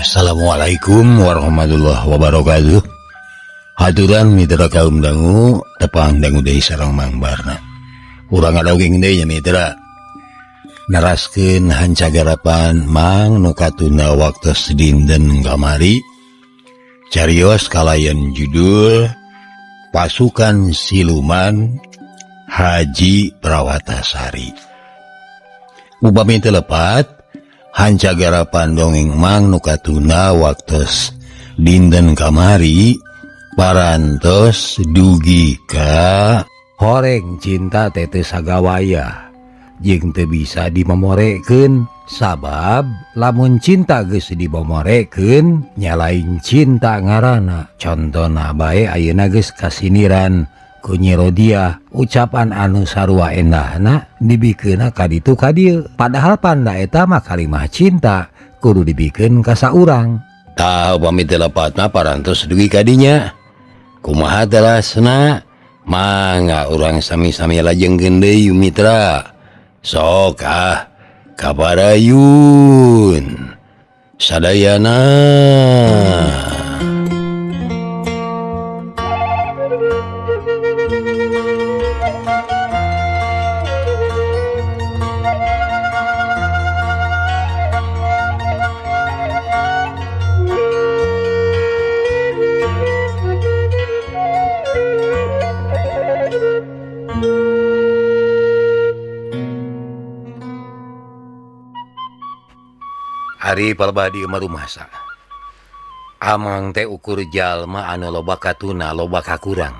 Assalamualaikum warahmatullahi wabarakatuh. Haturan mitra kaum dangu tepang dangu deui sareng Mang Barna. Urang ngadogeng deui nya mitra. Neraskeun hancagarapan Mang nu katunda waktos dinten kamari. Carios kalayan judul Pasukan Siluman Haji Prawatasari. Upami teu lepat hancagarapan dongeng Mang nu katunda waktos dinten kamari parantos dugi ka horeng cinta teh teu sagawayah jeung teu bisa dimomorekeun sabab lamun cinta geus dimomorekeun nya lain cinta ngaranna. Contona bae ayeuna geus kasiniran ku Nyi Rodiah, ucapan anu sarua endahna dibikeunna ka ditu ka dieu, padahal panda eta mah kalimah cinta kudu dibikeun ka saurang. Tah upami teu lepatna parantos dugi ka dinya. Kumaha telasna? Mangga urang sami-sami lajengkeun deui mitra. Sok ah kabarayun sadayana. Ari palbadi rumasa. Amang teh ukur jalma anu loba katuna loba kakurang.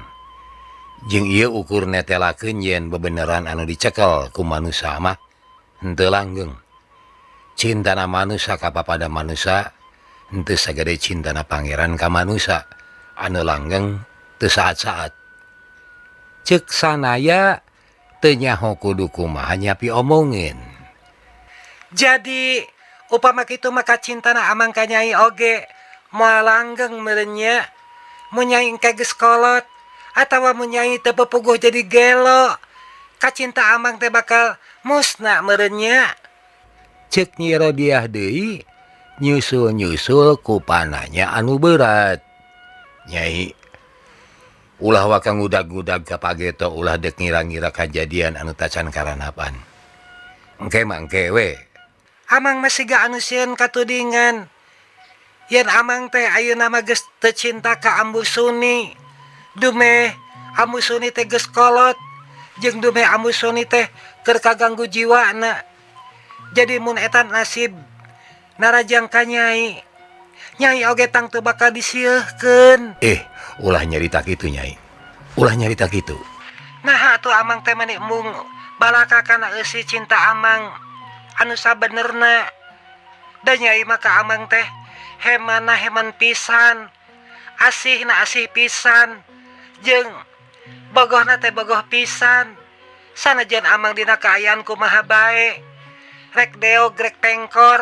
Jeung ieu ukur netelakeun yen bebeneran anu dicekel ku manusa mah henteu langgeng. Cintana manusa ka papada manusa henteu sagede cintana pangeran ka manusa anu langgeng teu saat-saat. Ceuk sanaya teu nyaho kudu kumaha nyapi omongin. Jadi upama kitu maka cintana amang ka Nyai oge moal langgeng meureun nya. Mun Nyai engke geus kolot atawa mun Nyai teu pepuguh jadi gelo, kacinta amang teh bakal musna meureun nya. Ceuk Nyi Rodiah deui nyusul-nyusul ku pananya anu berat. Nyai ulah waka ngudag-ngudag ka pageto, ulah deuk ngira-ngira kajadian anu tacan karanapan. Engke mah engke we. Amang mah siga anu sieun katudingan. Yen amang teh ayeuna mah geus teu cinta ka Ambu Suni. Dumeh Ambu Suni teh geus kolot jeung dumeh Ambu Suni teh keur kaganggu jiwana. Jadi mun eta nasib narajang ka Nyai, Nyai oge tang teu bakal disieuhkeun. Ulah nyarita kitu Nyai. Ulah nyarita kitu. Naha atuh amang teh meni embung balaka kana eusi cinta amang anu sabenerna. Da Nyai mah ka amang teh hemana heman pisan, asihna asih pisan, jeung bogohna teh bogoh pisan. Sanajan amang dina kaayaan kumaha bae, rek deog rek pengkor,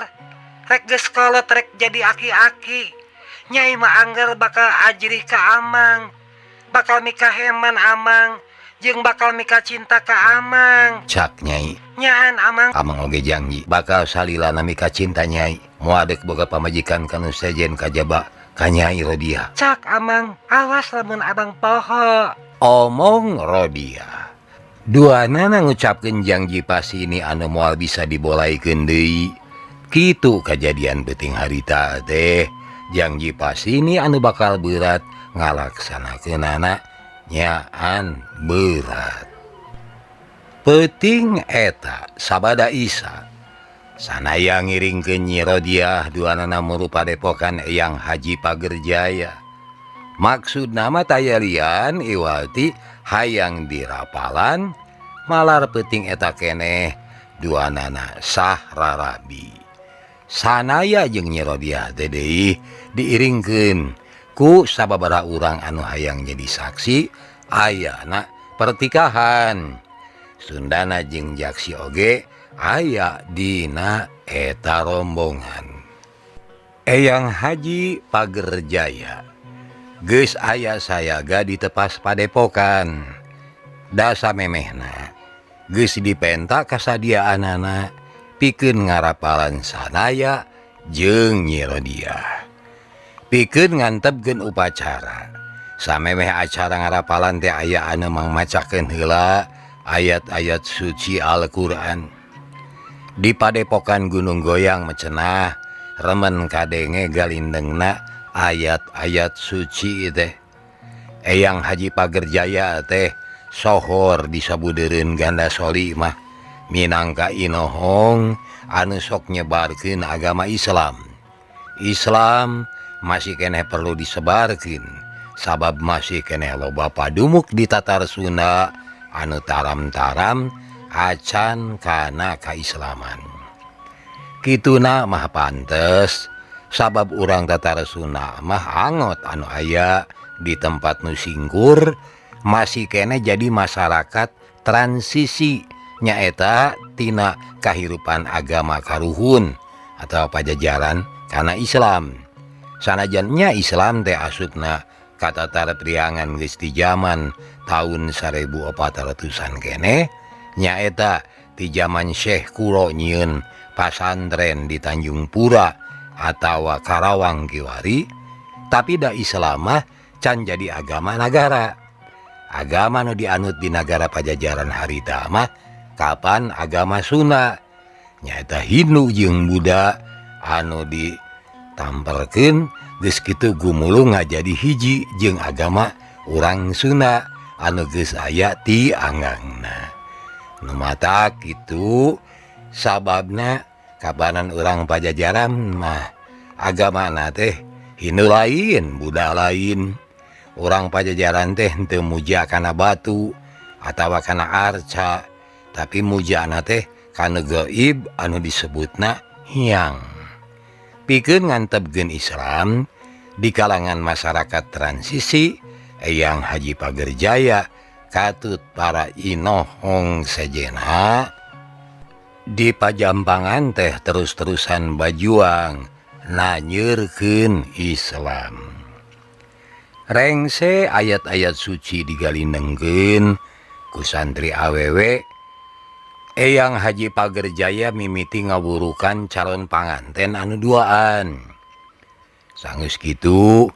rek geus kolot rek jadi aki-aki, Nyai mah angger bakal ajrih ka amang, bakal mika heman amang, jeung bakal mika cinta ka amang. Cak Nyai. Nyaan amang. Amang oge janji bakal salilana mika cinta Nyai. Moal deuk boga pamajikan kanu sejen kajaba ka Nyai Rodiah. Cak amang, awas lamun abang poho. Omong Rodiah. Duanana ngucapkeun janji pasti ini anu moal bisa dibolaikeun deui. Kitu kajadian peuting harita teh. Janji pasti ini anu bakal berat ngalaksanakeunana nyaan berat. Peuting eta sabada Isa sanaya ngiringkeun Nyi Rodiah duanana muru padepokan Eyang Haji Pagerjaya. Maksud nama tayalian iwati hayang dirapalan malar peuting eta keneh duanana sah rarabi. Sanaya jeung Nyi Rodiah teh deui diiringkeun ku sababaraha urang anu hayang jadi saksi ayana pertikahan. Sundana jeung Jaksi oge aya dina eta rombongan. Eyang Haji Pagerjaya geus aya sayaga di tepas padepokan. Dasa memehna geus dipenta kasadiaanana pikeun ngarapalan sanaya Jeung Nyi Rodiah. Pikeun ngantepkeun upacara. Samemeh acara ngarapalan teh aya anu mangmacakeun heula ayat-ayat suci Al-Qur'an. Di padepokan Gunung Goyang mecenah remen kadenge galindengna ayat-ayat suci teh. Eyang Haji Pagerjaya teh sohor di sabudeureun Gandasoli mah minangka inohong anu sok nyebarkeun agama Islam. Islam masih keneh perlu disebarkeun sabab masih keneh loba padumuk di Tatar Sunda anu taram-taram acan kana kaislaman. Kituna mah pantes sabab urang Tatar Sunda mah angot anu aya di tempat nu singkur masih keneh jadi masyarakat transisi nyaeta tina kahirupan agama karuhun atau pajajaran kana Islam. Sanajannya Islam teh asupna ka Tatar Priangan geus di zaman tahun 1400-an keneh nyaeta di zaman Syekh Kuro nyieun pasantren di Tanjung Pura atawa Karawang kiwari, tapi da Islam mah can jadi agama nagara. Agama nu dianut di nagara Pajajaran harita mah kapan agama Sunda nyaeta Hindu jeung Buddha anu ditamperkeun geus kitu gumulung ngajadi hiji jeung agama urang Sunda anu geus aya ti anggangna. Nu matak kitu sababna kabanan urang Pajajaran mah agamana teh Hindu lain, Buddha lain. Urang Pajajaran teh henteu muja kana batu atawa kana arca, tapi mujana teh kana gaib anu disebutna hyang. Pikeun ngantepkeun Islam di kalangan masyarakat transisi, Eyang Haji Pagerjaya katut para inohong sejena di Pajampangan teh terus-terusan bajuang nanyeurkeun Islam. Rengse ayat-ayat suci digalinengkeun ku santri awewe, Eyang Haji Pagerjaya mimiti ngawurukan calon panganten anu duaan. Sanggeus kitu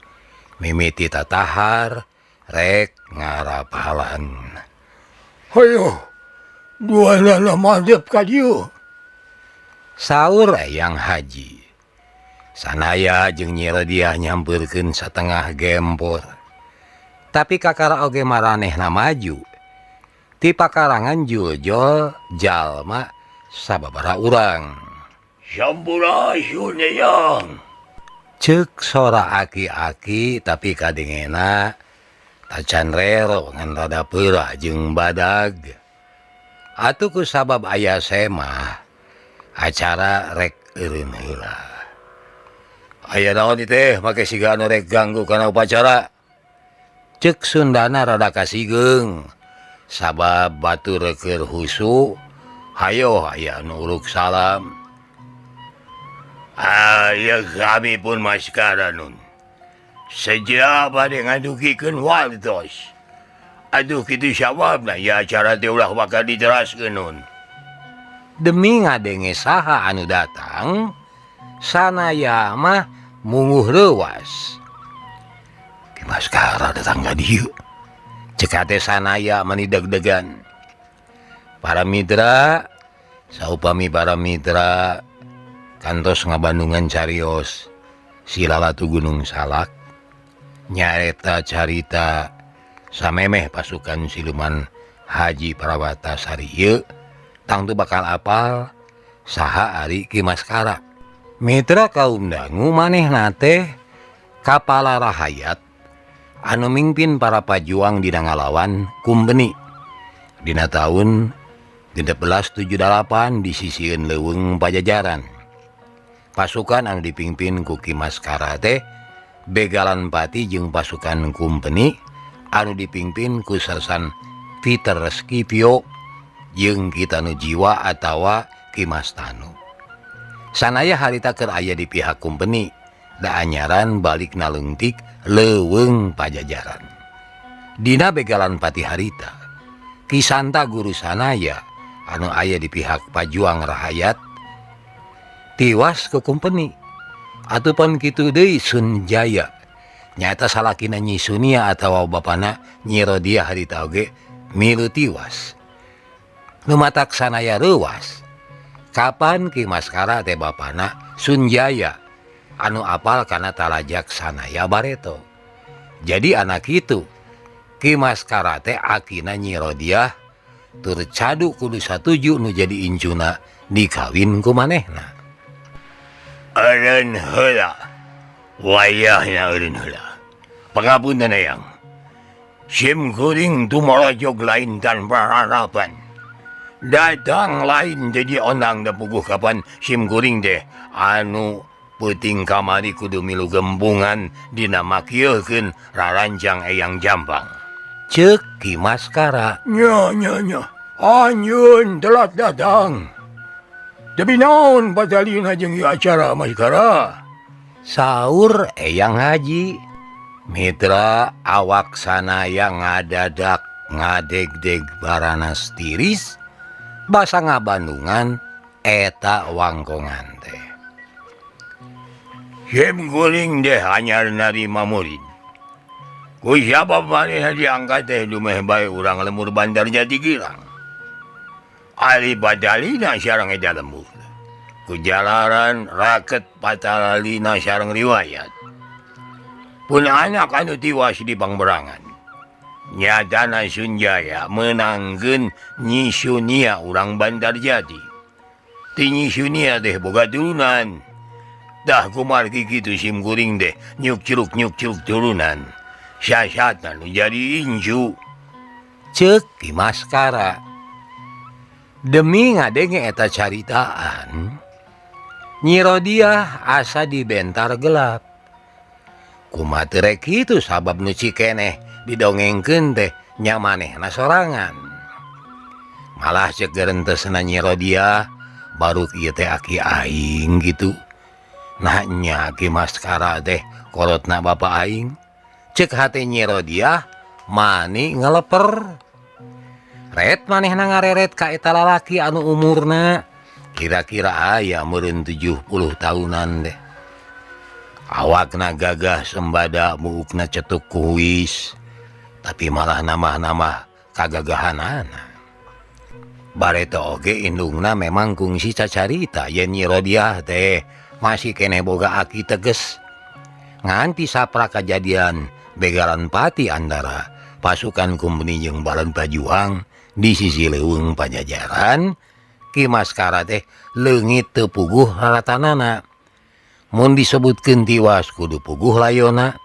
mimiti tatahar rek ngarapalan. Hayo, duanana madep ka dieu. Saur Eyang Haji. Sanaya jeung Nyi Rodiah nyampeurkeun satengah gempor. Tapi kakara oge maranehna maju. Ti pakarangan juljol jalma sababaraha urang. Sampurasun Eyang. Ceuk sora aki-aki tapi kadengena tacan rero ngan rada peurah jeung badag. Atuh ku sabab aya semah acara rek eureun heula. Aya naon ieu teh make siga anu rek ganggu kana upacara. Ceuk Sundana rada kasigeung sabab batur keur husu hayo aya anu uruk salam. Aya kami pun maskara nun. Seja bade ngadugikeun wartos. Aduh kitu sababna ya acara teh ulah bakal diteraskeun nun. Demi ngadenge saha anu datang, Sanaya mah munguh reuwas. Ki Maskara datang ka dieu. Ceuk hate Sanaya mani deg-degan. Para mitra, saupami para mitra kantos ngabandungan carios Silalatu Gunung Salak nyaeta carita samemeh pasukan siluman Haji Prawata Sari ieu tangtu bakal apal saha ari Ki Maskara. Mitra kaum dangu manehna teh kapala rahayat anu mingpin para pajuang dina ngalawan kumpeni dina taun 1678 di sisieun leuweung Pajajaran. Pasukan anu dipimpin ku Ki Maskara teh Begalan Pati jeung pasukan kumpeni anu dipimpin ku Sersan Peter Scipio jeung Ki Tanu Jiwa atawa Ki Mas Tanu. Sanaya harita keur aya di pihak kumpeni da anyaran balik naleungtik leuweung Pajajaran. Dina Begalan Pati harita Ki Santa Guru Sanaya anu aya di pihak pajuang rahayat tiwas ke kumpeni. Atupan kitu deui Sunjaya nyata salakina Nyi Sunia atawa bapana Nyi Rodiah harita oge milu tiwas. Nu matak sanaya reuwas. Kapan Ki Maskara teh bapana Sunjaya anu apal kana talajak sanaya bareto. Jadi anak itu Ki Maskara teh akina Nyi Rodiah tur cadu kudu satuju nu jadi incuna dikawin ku manehna. Eureun heula wayahna eureun heula. Pangapunten eyang. Sim kuring tumorojog lain tanpa harapan. Datang lain jadi onang da puguh kapan sim kuring teh anu peuting kamari kudu milu gembungan dina makieukeun rarancang Eyang Jampang. Ceuk Ki Maskara. Nya nya nya. Anjeun telat datang. Tapi naon batalina jeung ieu acara Maskara? Saur Eyang Haji. Mitra awak sanaya ngadadak ngadegdeg baranas tiris basa ngabandungan eta wangkongan teh. Sim kuring deh anyar narima murid. Ku siapa manehna diangkat teh dumeh bae urang lemur Bandar Jati Girang. Ali badalina sareng eta lembur. Kujalaran raket patalalina sareng riwayat. Pun anak anu tiwas di pangberangan. Nyatana Sunjaya menangkeun Nyi Sunia urang Bandar Jati. Ti Nyi Sunia teh boga turunan. Dah kumargi kitu sim kuring teh nyuk curuk turunan. Sasatna nu jadi incu. Ceuk Ki Maskara. Demi ngadenge eta caritaan, Nyi Rodiah asa dibentar gelap. Kumaha teu rek kitu sabab nu cikeneh didongengkeun teh nya manehna sorangan. Malah ceuk gerentesna Nyi Rodiah baru ieu teh aki aing gitu. Nah nya Ki Maskara teh kolotna bapa aing. Ceuk hate Nyi Rodiah mani ngeleper. Ret manehna ngareret ka eta lalaki anu umurna kira-kira aya meureun 70 tahunan deh. Awakna gagah sembada buukna cetuk kuis, tapi malah namah-namah kagagahanana. Bareto oge indungna memang kungsi cacarita yen Nyi Rodiah teh masih keneh boga aki teges. Nganti sapra kajadian begalan pati antara pasukan kumpeni jeung Balon Pajuang di sisi leuweung Pajajaran, Ki Maskara teh leungit teu puguh lalatanana. Mun disebutkeun tiwas kudu puguh layona.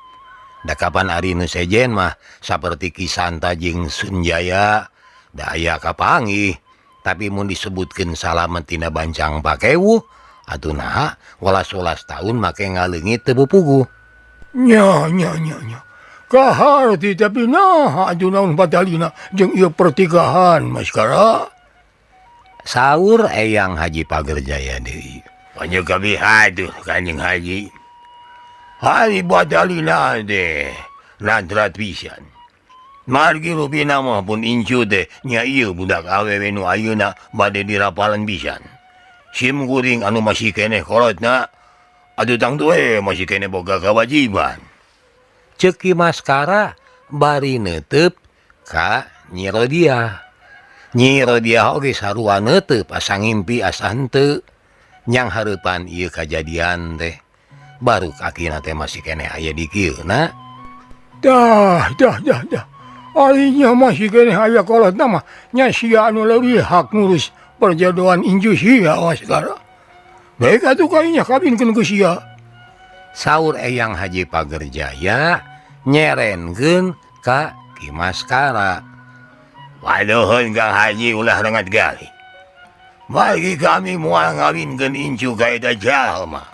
Da kapan ari nu sejen mah saperti Ki Santa jeung Sunjaya da aya kapanggih. Tapi mun disebutkeun salamet tina bancang pakewuh atuh naha welas-welas taun make ngaleungit teu puguh. Nya nya nya nya. Kaharti tapi naha atuh naon batalina jeung ieu pertikahan Maskara? Saur Eyang Haji Pagerjaya deui. Panjang kami haduh Kanjeng Haji. Hari batalina teh nadrat pisan. Margi rupina mah pun incu teh nya ieu budak awewe nu ayeuna bade dirapalan pisan. Sim kuring anu masih keneh kolotna atuh tangtu we masih keneh boga kewajiban. Ceuk Ki Maskara bari neuteub ka Nyi Rodiah. Nyi Rodiah oge sarua neuteub asa ngimpi asa henteu. Nyang hareupan ieu kajadian teh baru kakina teh masih keneh aya di kieuna. Dah dah dah dah. Arinya masih keneh aya kolotna mah nya sia anu leuwih hak ngurus perjodohan incu sia Maskara. Baik atuh kainya kawinkeun ku sia. Saur Eyang Haji Pagerjaya nyerenkeun ka Ki Maskara. Waduhun Kang Haji ulah rengat gali. Bagi kami moal ngawinkeun incu ka eta jalma.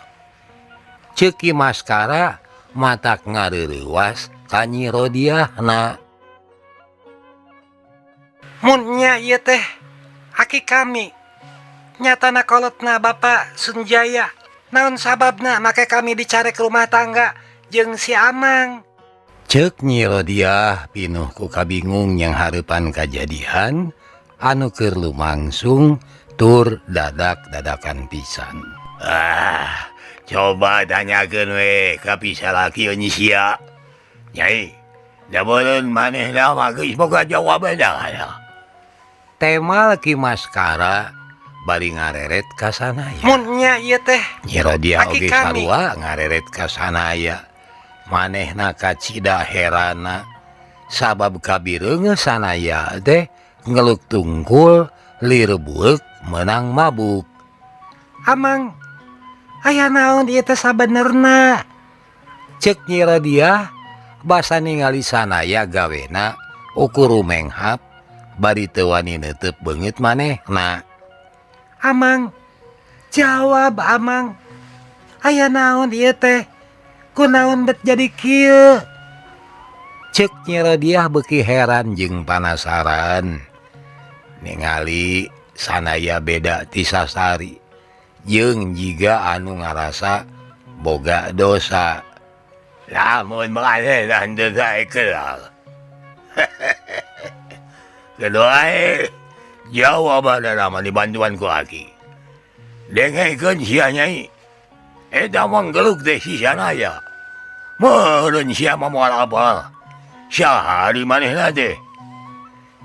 Ceuk Ki Maskara matak ngareurewas ka Nyi Rodiahna. Mun nya ieu teh aki kami nyatana kolotna Bapak Sunjaya. Naon sababna make kami dicarek rumah tangga jeung si Amang? Ceuk Nyi Rodiah pinuh ku kabingung yang hareupan kajadian anu keur lumangsung tur dadak-dadakan pisan. Ah, Coba tanyakeun we ka pisalaki nyi sia. Nyai, da beureun manehna mah geus boga jawaban dah. Temal Ki Maskara bari ngareret ka sanaya. Mun nya ieu teh. Nyi Rodiah Aki oge kami. sarua ngareret ka sanaya. Manehna kacida herana sabab kabireungeun sanaya teh ngeluk tungkul lir bueuk menang mabuk. Amang, aya naon ieu teh sabenerna? Cek Nyi Rodiah basa ningali sanaya gawena ukur rumenghap bari teu wani neuteub beungeut manehna. Amang, jawab Amang. Aya naon ieu teh? Kunaon bet jadi kieu? Cek Nyi Rodiah beuki heran jeung panasaran. Ningali sanaya beda ti sasari jeung jiga anu ngarasa boga dosa. Lamun manehna henteu saekeul. Kedua jawabanna mah dibantuan ku aki. Dengekeun sia nyai. Eta mah geluk teh si sanaya. Meureun sia mah moal apal. Saha di manehna teh?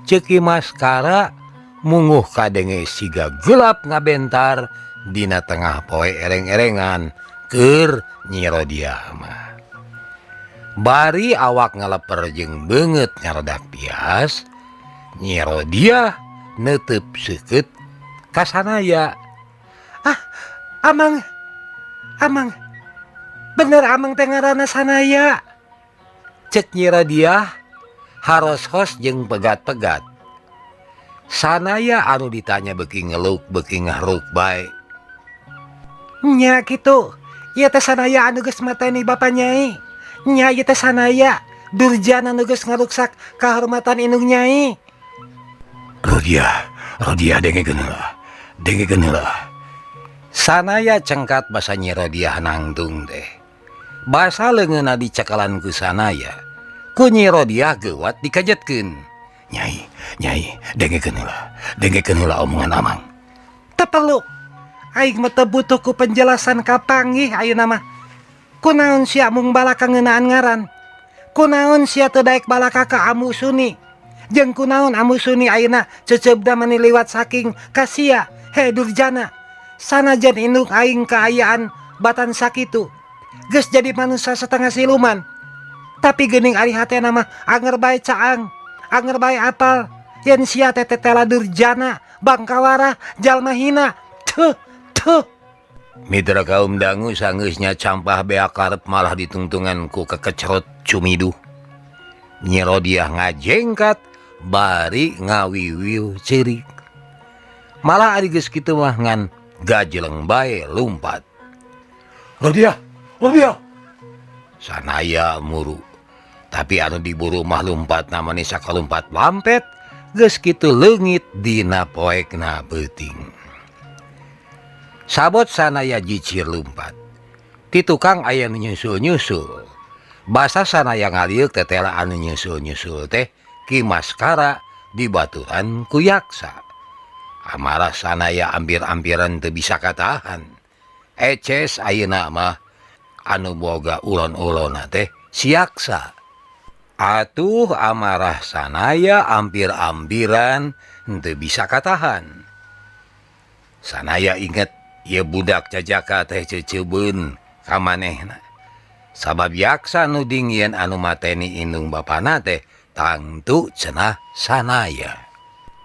Ceuk Ki Maskara munguh kadenge siga gelap ngabentar dina tengah poe ereng-erengan keur Nyi Rodiah mah. Bari awak ngaleper jeung beungeut nyaredak bias, Nyi Rodiah neuteub seukeut ka sanaya. Ah, Amang, Amang, bener Amang teh ngaranna sanaya. Cek Nyi Rodiah haros-hos jeung pegat-pegat. Sanaya anu ditanya beuki ngeluk beuki ngahruk bae. Nya kitu, ieu teh sanaya anu geus mateni bapa nyai. Nya ieu teh sanaya durjana anu geus ngaruksak kahormatan indung nyai. Rodiah, Rodiah dengekeun heula. Dengekeun heula. Sanaya cengkat basa Nyi Rodiah nangtung teh. Basa leungeunna dicekalan ku sanaya. Ku Nyi Rodiah geuwat dikajetkeun. Nyai, nyai, dengekeun heula. Dengekeun heula omongan Amang. Teu perlu. Aing mah teu butuh ku penjelasan kapanggih ayeuna mah. Kunaon sia mung balaka ngeunaan ngaran? Kunaon sia teu daek balaka ka Amu Suni? Jeung kunaon Amu Suni ayeuna ceceubna mani liwat saking ka sia, he durjana. Sanajan indung aing kaayaan batan sakitu. Geus jadi manusia setengah siluman. Tapi geuning ari hatena mah anger bae caang, anger bae apal. Yen sia teh tetela durjana, bangkawara, jalma hina. Tuh, tuh. Mitra kaum dangu sanggeusnya campah bea karep malah ditungtungan ku kekecrot cumiduh. Nyi Rodiah ngajengkat bari ngawiwiu ceurik. Malah ari geus kitu mah ngan gajeleng bae lumpat. Rodiah, Rodiah. Sanaya muru. Tapi anu diburu mah lumpat namanya sakalumpat lampet geus kitu leungit dina poekna beuting. Sabot sanaya jicir lumpat. Ti tukang aya nu nyusul-nyusul. Basa sanaya ngaliuk tetela anu nyusul-nyusul teh Ki Maskara dibaturan ku yaksa. Amarah sanaya ampir-ampiran teu bisa katahan. Eces ayeuna mah anu boga ulon-ulonna teh si yaksa. Atuh amarah sanaya ampir-ampiran teu bisa katahan. Sanaya inget ieu budak jajaka teh ceceubeun ka manehna. Sabab yaksa nu dingieun anu mateni indung bapana teh tangtu cenah sanaya.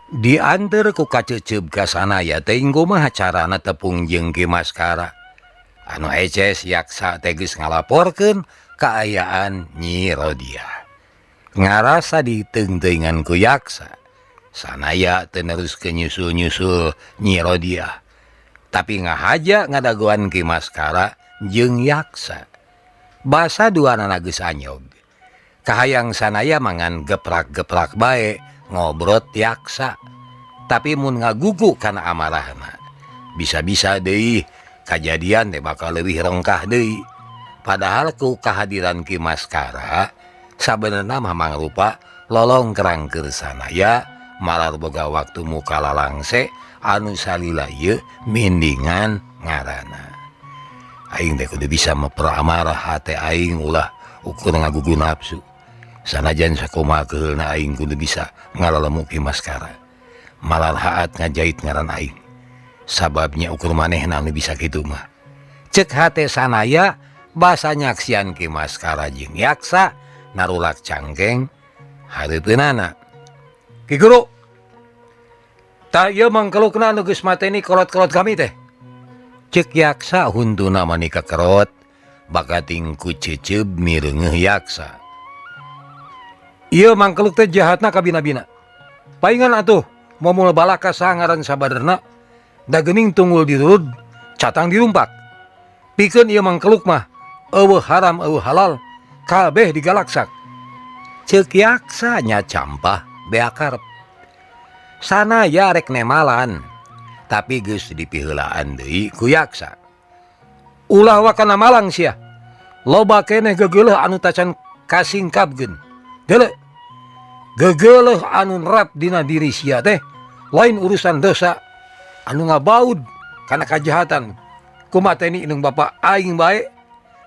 Dianteur ku kaceceub ka sanaya teh kumaha carana tepung jeung Ki Maskara. Anu eces yaksa teh geus ngalaporkeun kaayaan Nyi Rodiah. Ngarasa diteungteuingan ku yaksa. Sanaya teu neruskeun nyusul-nyusul Nyi Rodiah. Tapi ngahaja ngadagoan Ki Maskara jeung yaksa. Basa duanana geus anyog. Kahayang sanaya mangan geprak-geprak bae ngobrot yaksa. Tapi mun ngagugu kana amarahna, bisa-bisa deui kajadian teh bakal leuwih rongkah deui. Padahal ku kehadiran Ki Maskara sabenerna mah mangrupa lolongkrang keur sanaya malar boga waktu muka lalangse anu salila ieu mindingan ngaranna. Aing teh kudu bisa mepra amarah hate aing ulah ukur ngagugu nafsu. Sanajan sakumaha keheulna aing kudu bisa ngalalemu Ki Maskara. Malar haat ngajait ngaran aing. Sababnya ukur manehna anu bisa kitu mah. Cek hate sanaya basa nyaksian Ki Maskara jeung Yaksa narulak cangkeng hareupeunana. Ki Guru, tah ieu mangkelukna anu geus mateni kolot-kolot kami teh. Cek Yaksa huntuna mani kakerot bakating ku ceceub mireungeuh Yaksa. Ieu mangkeluk teh jahatna kabina-bina. Paingan atuh momul balaka sangaran sabaderna da geuning tunggul dirurud catang dirumpak. Pikeun ieu mangkeluk mah eueuh haram eueuh halal kabeh digalaksak. Ceuk Yaksa nya campah beak karep. Sanaya rek nemalan tapi geus dipiheulaan deui ku Yaksa. Ulah wakana malang sia. Loba keneh gegeuleuh anu tacan kasingkapkeun. Deuleu. Gegeuleuh anu nerap dina diri sia teh lain urusan dosa anu ngabaud kana kajahatan. Kumateni indung bapa aing bae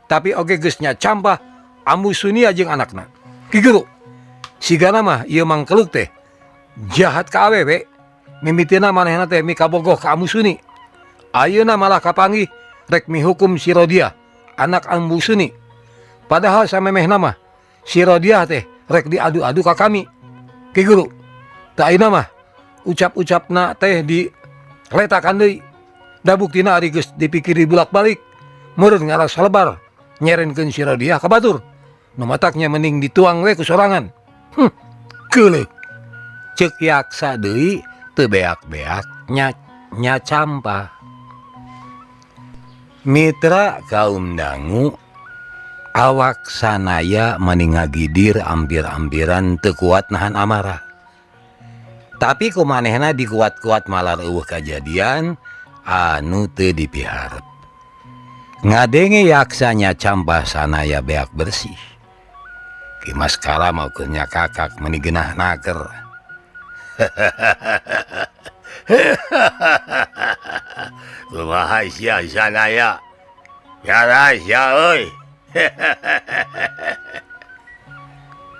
tapi oge geus nya campah Ambu Sunia jeung anakna. Ki Guru, sigana mah ieu mangkeluk teh jahat ka awewe. Mimitina manehna teh mikabogoh ka Ambu Suni. Ayeuna malah kapanggih rek mihukum si Rodia, anak Ambu Suni. Padahal samemehna mah si Rodia teh rek diadu-adu ka kami. Ki Guru, tah ayeuna mah ucap-ucapna teh diletakan deui. Da buktina ari geus dipikir dibulak-balik, meureun ngaras lebar nyerenkeun si Rodia ka batur. Nu mataknya mending dituang we ku sorangan. Keuleuh. Ceuk Yaksa deui teu beak-beak nya campah. Mitra kaum dangu awak sanaya mani ngagidir ampir-ampiran teu kuat nahan amarah. Tapi kumanehna dikuat-kuat malar eueuh kajadian anu teu dipiharep. Ngadenge Yaksanya campah sanaya beak bersih. Ki Maskara mau nya kakak meni genah naker. Kumaha sia sanaya? Ya sia euy.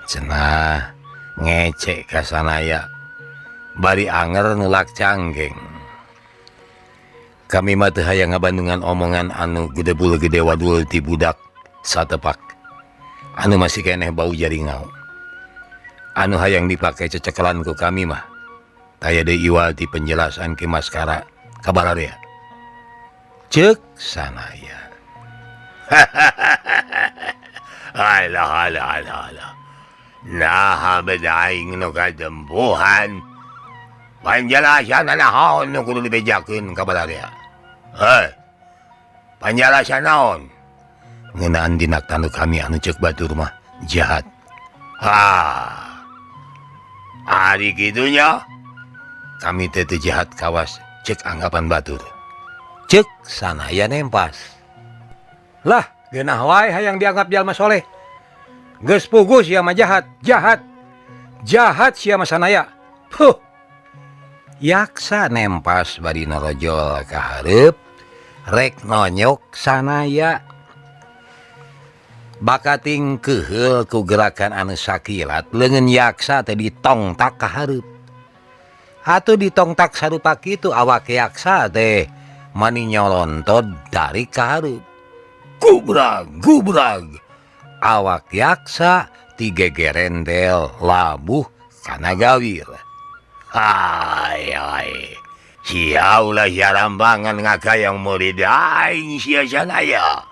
Cenah ngecek ka sanaya bari anger nulak canggeng. Kami mah teu hayang ngabandungan omongan anu gedebul gede wadul ti budak satepak anu masih keneh bau jaringau. Anu hayang dipake cecekelan ku kami mah taya deui iwal ti penjelasan Ki Maskara kabararea. Ceuk sanaya. Alah alah alah alah. Nah beda aing nu katempuhan. Panjelasan naon nu kudu dibejakeun ka bararea. Hei. Panjelasan naon? Ngeunaan dina tanu kami anu ceuk batur mah jahat. Ha. Ari kitunya kami teh teu jahat kawas ceuk anggapan batur. Ceuk sanaya nempas. Lah, geunah wae hayang dianggap jalma soleh. Geus puguh sia mah jahat, jahat. Jahat sia mah sanaya. Puh. Yaksa nempas bari narojol ka hareup rek nonyok sanaya. Bakating keheul ku gerakan anu sakilat leungeun Yaksa teh ditongtak ka hareup. Atuh ditongtak sarupa kitu awak Yaksa teh mani nyolontod dari ka hareup. Gubrag gubrag. Awak Yaksa tigegerendel labuh kana gawir. Hai hai. Sia ulah jarambangan ngagayang murid aing sia sanaya.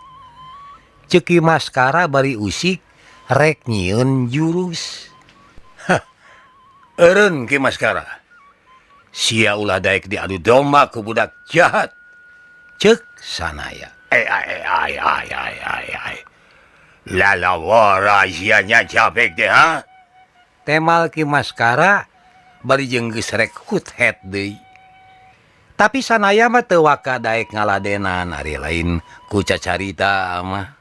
Ceuk Ki Maskara bari usik rek nyieun jurus. Hah. Eureun Ki Maskara. Sia ulah daek diadu domba ku budak jahat. Ceuk sanaya. Ai ai ai ai ai ai ai. Lalawara sia nya capek teh ha. Temal Ki Maskara bari jeung geus rek hut-het deui. Tapi sanaya mah teu waka daek ngaladenan ari lain ku cacarita mah.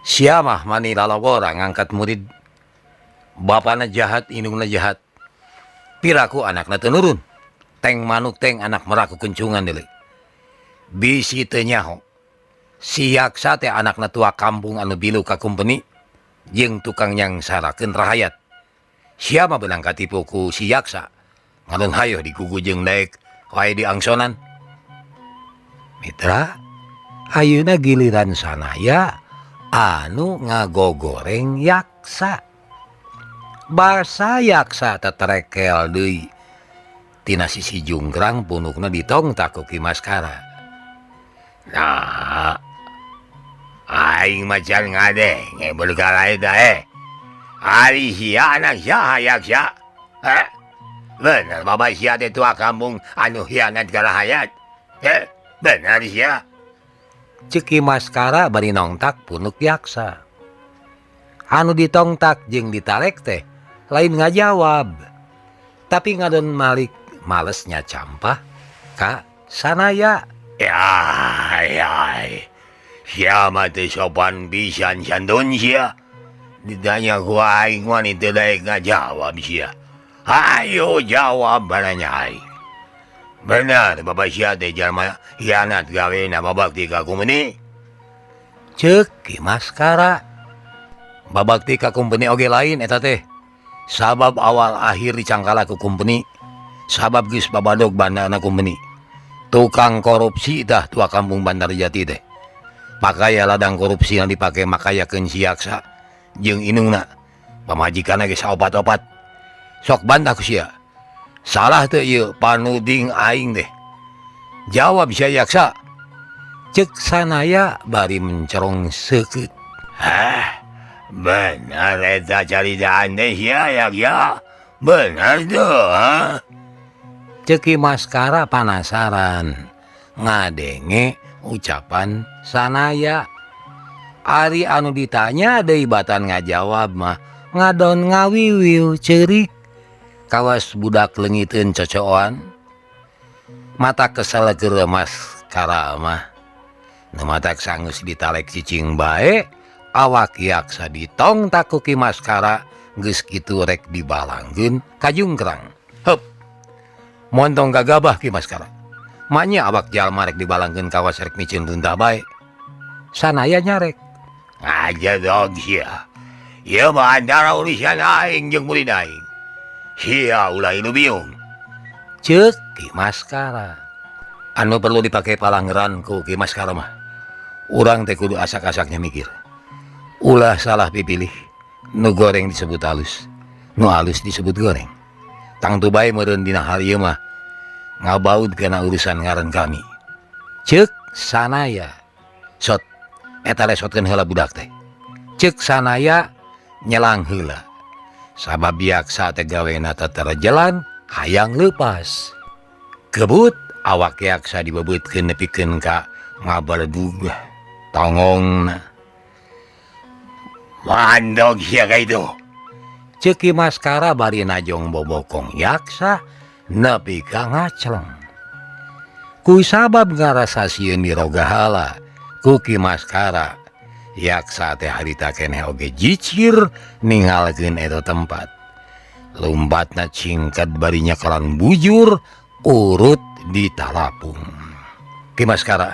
Sia mah mani lalawara ngangkat murid. Bapana jahat, indungna jahat. Piraku anakna teu nurun. Teng manuk teng anak meraku kuncungan deui. Bisi teu nyaho. Si Yaksa teh anakna tua kampung anu bilu ka kumpeni jeung tukang nyangsarakeun rahayat. Sia mah beunang katipu ku si Yaksa. Ngadon hayo digugu jeung daek wae diangsonan. Mitra, ayeuna giliran Sanaya anu ngagogoreng Yaksa. Basa Yaksa teterekel deui. Tina sisi junggrang punukna ditongtak ku Ki Maskara. Nah, aing macan ngadenge berkala eta eh. Ari sia anak saha Yaksa? Heh? Bener baba sia teh tua kampung anu hianat ka rahayat. Heh? Bener sia. Ceuk Ki Maskara bari nongtak punuk Yaksa. Anu ditongtak jeung ditalek teh lain ngajawab. Tapi ngadon malik malesnya campah ka Sanaya. Ya, ya. Sia mah teu sopan pisan santun sia. Ditanya ku aing mah teu daek ngajawab sia. Hayo jawab baranya aing. Bener baba sia teh jalma hianat gawena babakti ka kumpeni. Ceuk Ki Maskara. Babakti ka kumpeni oge lain eta teh. Sabab awal akhir dicangkala ku kumpeni. Sabab geus babadog bandana kumpeni. Tukang korupsi dah tua kampung Bantarjati teh. Pakaya ladang korupsi yang dipake makayakeun si Yaksa jeung inungna. Pamajikanna ge saopat-opat. Sok bantah ku sia. Salah teu ieu panuding aing teh. Jawab sia Yaksa. Ceuk Sanaya bari mencerong seukeut. Hah? Bener eta caritaan teh sia Yaksa. Bener teu, ha? Ceuk Ki Maskara panasaran ngadenge ucapan Sanaya. Ari anu ditanya deui batan ngajawab mah ngadon ngawiwiu ceurik. Kawas budak leungiteun cocoan. Mata kesel keur Maskara mah. Nu matak sanggeus ditalek cicing bae, awak Yaksa ditongtak ku Ki Maskara geus kitu rek dibalangkeun ka jungkrang. Heup. Montong gagabah Ki Maskara. Manya awak jalma rek dibalangkeun kawas rek miceun runtah bae. Sanaya nyarek. Ngaja dog sia. Ieu mah antara urusan aing jeung murid aing. Sia ulah nu bingung. Ceuk Ki Maskara. Anu perlu dipake palanggeran ku Ki Maskara mah. Urang teh kudu asak-asaknya mikir. Ulah salah pipilih. Nu goreng disebut halus, nu halus disebut goreng. Tangtu bae meureun dina hal ieu mah ngabaud kana urusan ngaran kami. Ceuk Sanaya. Sot eta lesotkeun heula budak teh. Ceuk Sanaya nyelang heula. Sabab Yaksa teh gawena tetera jalan hayang leupas. Kebut awak Yaksa dibebeutkeun nepikeun ka ngabaledug tongongna. Mandog sia ka itu. Ceuk Ki Maskara bari najong bobokong Yaksa nepi ka ngacleng. Ku sabab ngarasa sieun dirogahala ku Ki Maskara, Yaksa teh harita keneh oge jicir ninggalkeun eta tempat. Lumbatna cingkat bari nyakalan bujur urut di talapung. Ki Maskara,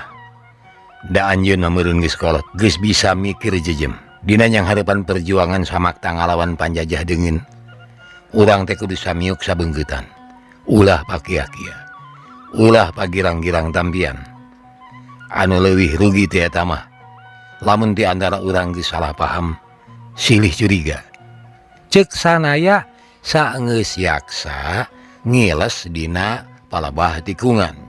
da anjeunna meureun geus kolot, geus bisa mikir jejem. Dina yang harapan perjuangan samakta ngalawan panjajah deungeun. Urang teh kudu samiuk sabeungkeutan. Ulah pakia-kia. Ulah pagirang-girang tampian. Anu leuwih rugi teh eta mah. Lamun di antara urang geus salah paham, silih curiga. Ceuk Sanaya saenggeus Yaksa ngiles dina palabah tikungan.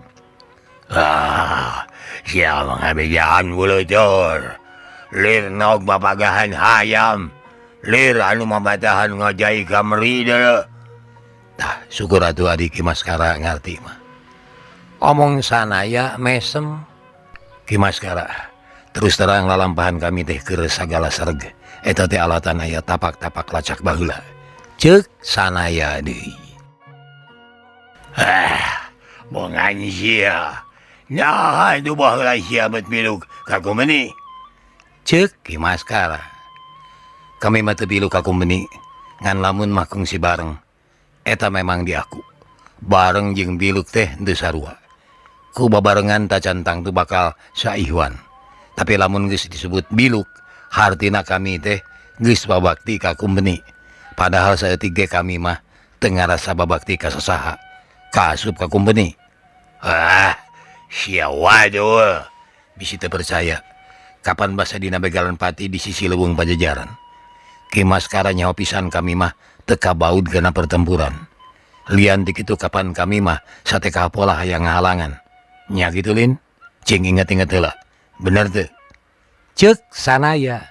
Ah, sia mangabejaan bulutur. Lir nog bapagahan hayam. Lir anu mabatahan ngajai kamri deuleu. Tah, syukur atuh adi Ki Maskara ngarti mah. Omong Sanaya mesem. Ki Maskara, terus terang lalampahan kami teh keur sagala sereg. Eta teh alatan aya tapak-tapak lacak baheula. Ceuk Sanaya deui. Ah, bongan sia. Nah, itu baheula sia bet miluk ka kumpeni. Ceuk Ki Maskara. Kami mah teu bilu ka kumpeni, ngan lamun mah kungsi bareng. Eta memang diaku. Bareng jeung biluk teh henteu sarua. Ku babarengan tacan tangtu bakal saihwan. Tapi lamun geus disebut biluk hartina kami teh geus babakti ka kumbeni. Padahal saeutik ge kami mah teu ngarasa babakti ka sasaha. Kaasup ka kumbeni. Ah, sia waduh. Bisi teu percaya. Kapan basa dina begalan pati di sisi leuweung Pajajaran. Ki Maskara nyaho pisan kami mah teu kabaud kana pertempuran. Lian ti kitu kapan kami mah sate kapolah hayang ngahalangan. Nya kitu Lin, cing inget-inget heula. Bener teu? Ceuk Sanaya.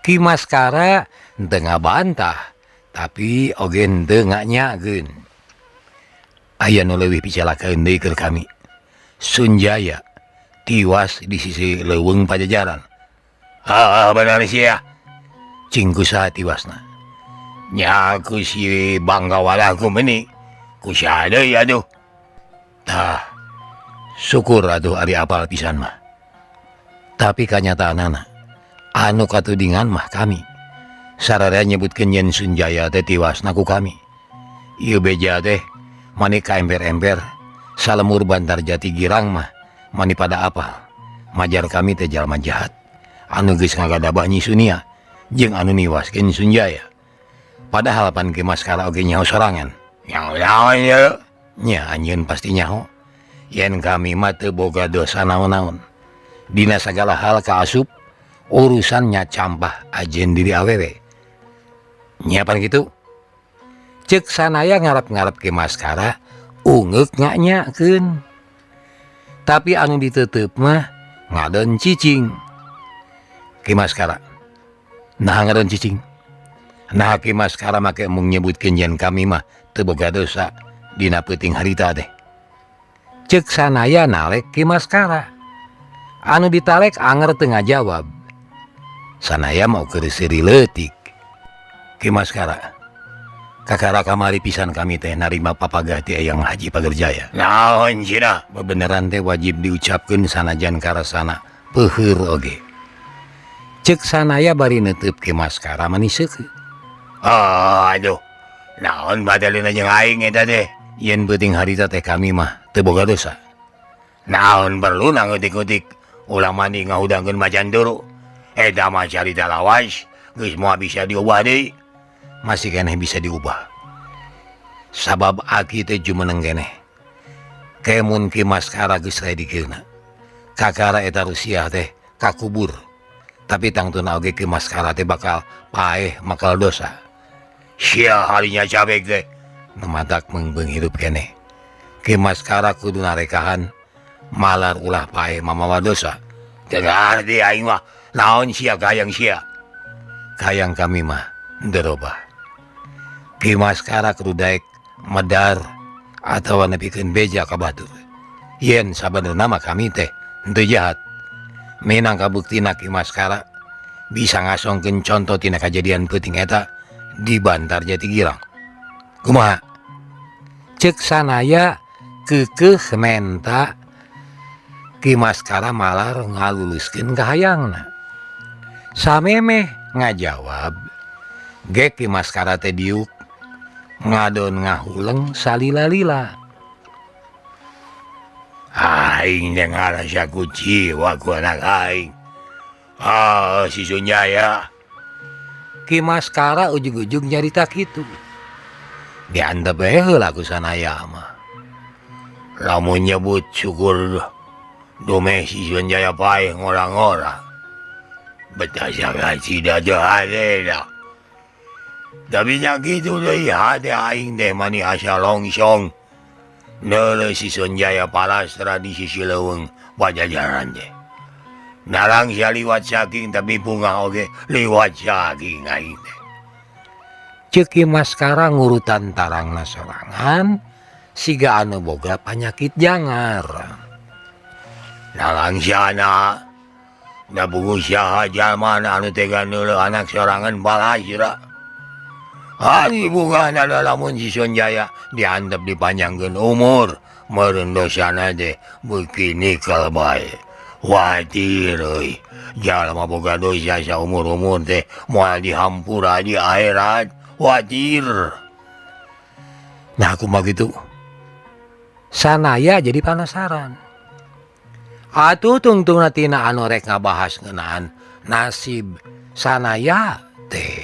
Ki Maskara henteu ngabantah, tapi oge henteu nganyakeun. Aya nu leuwih picalakaeun deui keur kami. Sunjaya tiwas di sisi leuweung Pajajaran. Ah, bener sia. Cing kusaha tiwasna? Nya ku si Banggawala ku meuni. Ku saha deui atuh? Tah, syukur atuh ari apal pisan mah. Tapi kanyataanana anu katudingan mah kami. Sararea nyebutkeun yen Sunjaya teh tiwasna ku kami. Ieu beja teh mani ka ember-ember salemur Bantar Jati Girang mah mani pada apal. Majar kami teh jalma jahat anu geus ngagadabah Nyi Sunia jeung anu niwaskeun Sunjaya. Padahal pan Ki Maskara oge nyaho sorangan. Nyaho naon ieu? Nya anjeun pasti nyaho. Yen kami mah teu boga dosa naon-naon. Dina sagala hal kaasup urusannya campah ajen diri awewe. Nya pan kitu? Ceuk Sanaya ngarep-ngarep Ki Maskara ungeuk nganyakeun. Tapi anu diteuteup mah ngadon cicing. Ki Maskara naha ngadon cicing? Naha Ki Maskara make mung nyebutkeun yen kami mah teu boga dosa dina peuting harita teh. Ceuk Sanaya nalek Ki Maskara. Anu ditalek anger teu ngajawab. Sanaya mau keur seuri leutik. Ki Maskara, kakara kamari pisan kami teh narima papagah ti Eyang Haji Pagerjaya. Naon cenah? Bebeneran teh wajib diucapkeun sanajan karasana peuheur oge. Ceuk Sanaya bari neuteub Ki Maskara mani seukeut. Ah, aduh. Naon badalina jeung aing eta teh? Yen peuting harita teh kami mah teu boga dosa. Naon perlu ngutik-ngutik ulah mani ngahudangkeun macan turu. Eta mah carita lawas, geus moal bisa diubah deui. Masih keneh bisa diubah. Sabab aki teh jumeneng keneh. Kemun Ki Maskara geus raya dikeuna. Kakara eta Rusia teh kakubur. Tapi tangtuna oge Ki Maskara teh bakal paeh makal dosa. Sia harinya cabek teh. Mematak mengbeung hirup keneh. Ki Maskara kudu narekahan malar ulah paeh mamawa dosa. Teu ngarti aing mah. Naon sia gayang sia? Kayang kami mah derobah. Ki Maskara kudu daek medar atawa nepikeun beja ka batur. Yen sabenerna mah kami teh henteu jahat. Minang kabuktina Ki Maskara bisa ngasongkeun conto tina kajadian peuting eta di Bantar Jati Girang. Kumaha? Ceuk Sanaya keukeuh menta Ki Maskara malar ngaluluskeun kahayangna. Samemeh ngajawab ge Ki Maskara teh diuk ngadon ngahuleng salila-lila. Aing teh ngarasa kuciwa ku anak aing. Ah, si Sunjaya. Ki Maskara ujug-ujug nyarita kitu. Diantep we heula ku Sanaya mah. Lamun nyebut syukur dumeh si Sunjaya paeh ngora-ngora. Betah sangat cida hareda. Tapi nya kitu deui hate aing teh mani asa longsong. Neuleuh si Sunjaya palastra di sisi leuweung Pajajaran teh. Narang sia liwat saking tapi bunga oge liwat saking aing teh. Ceuk Ki Maskara ngurutan tarangna sorangan siga anu boga panyakit jangar. Narang siana da bungu saha jalma anu tega neuleuh anak sorangan balasra. Ari bunga lamun si Sunjaya diantep dipanjangkeun umur meureun dosana teh beuki nikel bae. Watir euy, jalma boga dosa saumur-umur teh moal dihampura di akhirat. Watir. Nah aku mah gitu. Sanaya jadi penasaran. Atuh tungtungna tina anu rek ngabahas ngeunaan nasib Sanaya teh.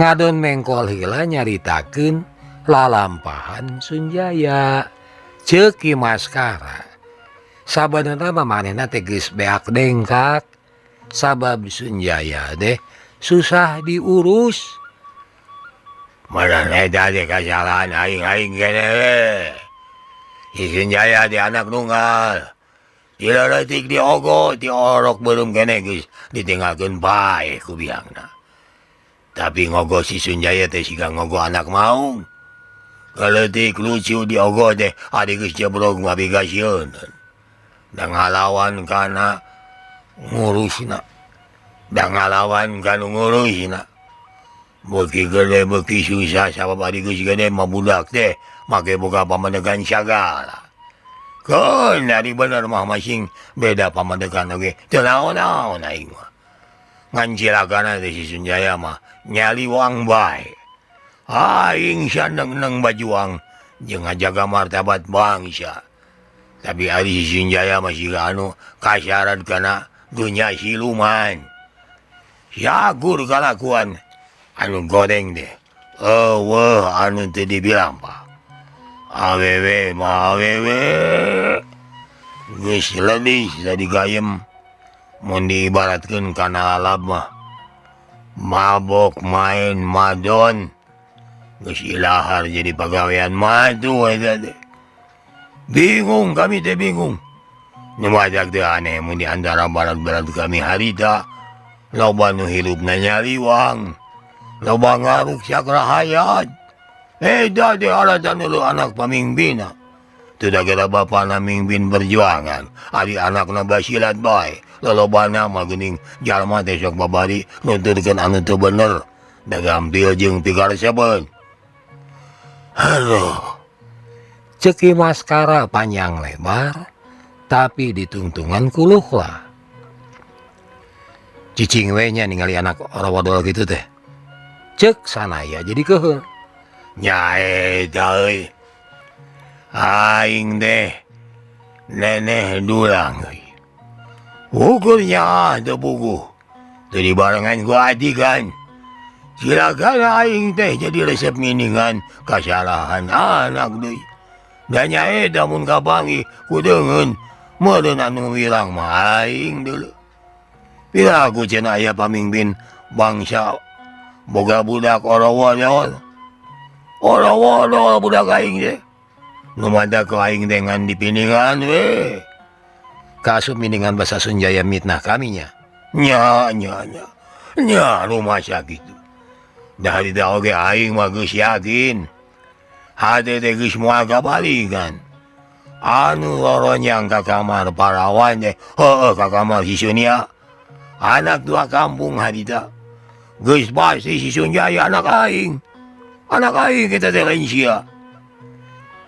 Ngadon mengkol heula nyaritakeun lalampahan Sunjaya. Ceuk Ki Maskara. Sabenerna mah manehna teh geus beak dengkak sabab Sunjaya teh susah diurus. Malah eta teh kasalahan aing-aing keneh we. Si Sunjaya teh anak nunggal. Ti leutik diogo ti orok beureum keneh geus ditinggalkeun bae ku biangna. Tapi ngogo si Sunjaya teh siga ngogo anak maung. Leutik lucu diogo teh ari geus jebrog mah bigasieun. Da ngalawan kana ngurusna. Da ngalawan kana ngurusna. Beuki gede beuki susah sabab ari geus gede mah budak teh make boga pamadegan sagala. Keun ari bener mah masing beda pamadegan oge teu naon-naon aing mah. Ngan cilakana teh si Sunjaya mah nyaliwang bae. Aing saneng-neng bajuang jeung ngajaga martabat bangsa. Tapi ari si Sunjaya mah siga anu kasarat kana dunya siluman. Siagur kalakuan anu goreng deh. Eueuh anu teu dibilang pak. Awewe mah awewe. Geus ledih jadi gayem. Mun diibaratkeun kana lalab mah. Mabok main madon. Geus ilahar jadi pagawean madu eta teh. Bingung kami teh bingung. Nu matak teh aneh mun di antara barat-barat kami harita. Loba nu hirupna nyaliwang. Loba ngaruksak rahayat. Eta teh alatan dulu anak pamimpinna. Teu da geura bapana mimpin perjuangan. Ari anakna basilat bae. Lolobana mah geuning jalma teh sok babari nuturkeun anu teu bener. Da gampil jeung pikaresepeun. Aduh. Ceuk Ki Maskara panjang lebar tapi ditungtungan ku Luhlah. Cicing we nya ningali anak orowadol kitu teh. Ceuk Sanaya jadi keuheul. Nya eta euy. Aing teh neneh dulang euy. Ukurnya teu puguh. Teu dibarengan ku adikan. Cilakana aing teh jadi resep miningan kasalahan anak deui. Da nya eta mun kapanggih ku deungeun meureun anu wirang mah aing deuleu. Piraku cenah aya pamimpin bangsa boga budak orowadol. Orowadol budak aing teh. Nu matak ku aing teh ngan dipiningan we. Kaasup miningan basa Sunjaya mitnah kami nya. Nya nya nya. Nya rumasa kitu. Da harita oge aing mah geus yakin. Hate teh geus moal kabalikan. Anu loronyang ka kamar parawan teh heueuh ka kamar si Sunia. Anak dua kampung harita. Geus pasti si Sunjaya anak aing. Anak aing kita teh lain sia.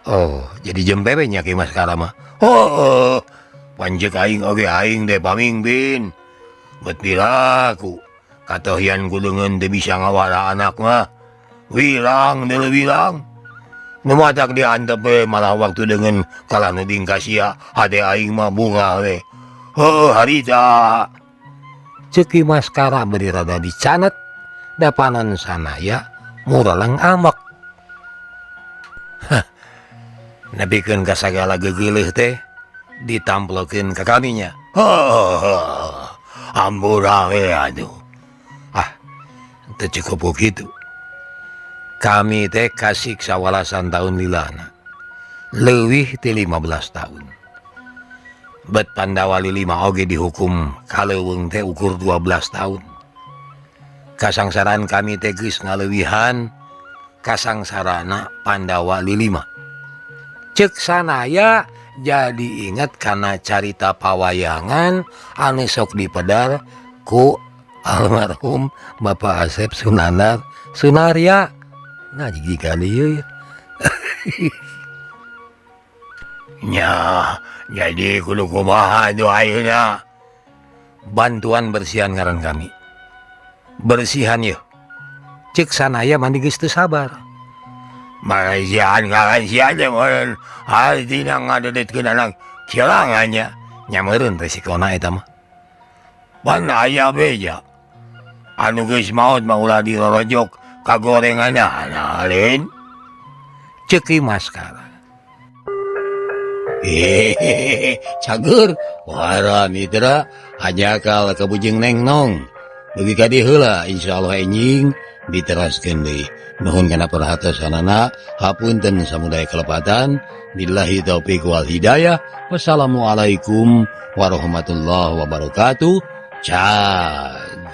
Oh, jadi jempe we nya Ki Maskara mah. Heueuh. Panceuk aing oge aing teh pamimpin. Bet piraku katohian ku deungeun teu bisa ngawara anak mah. Wirang deuleu wirang. Nu matak diantep we malah waktu deungeun kalah nu dingka sia hate aing mah bunga we. Heueuh harita. Ceuk Ki Maskara beuki rada dicanet da panon Sanaya mureleng ambek. Hah. Nepikeun ka sagala gegeuleuh teh ditamplokeun ka kami nya. Heueuh. Hampura we atuh. Ah, teu cukup ku kitu. Kami teh kasiksa walasan tahun lilana. Leuwih ti 15 tahun. Bet Pandawa lilima oge dihukum kaleuweung teh ukur 12 tahun. Kasangsaraan kami teh geus ngaleuwihan kasangsarana Pandawa lilima. Ceuk Sanaya jadi ingat kana carita pawayangan anu sok dipedar ku almarhum Bapak Asep Sunandar Sunarya. Nah jigi kali ieu ya. Nya, jadi kudu kumaha atuh ayeuna? Bantuan bersihan ngaran kami. Bersihan yeuh. Ceuk Sanaya mandi geus teu sabar. Bersihan ngaran sia teh meureun hartina ngadedetkeun anak cilangan nya. Nya meureun resikona eta mah. Pan aya beja. Anu geus maot mah ulah dirorojok kagorenganana lain. Ceuk Ki Maskara. Hehehe, cager wara mitra hajakal ka Bujing Nengnong. Dugi ka dieu heula insyaallah enjing diteraskeun deui. Nuhun kana perhatosanana, hapunten samudaya kelepatan. Billahi taufik wal hidayah. Wassalamualaikum warahmatullahi wabarakatuh. Cager.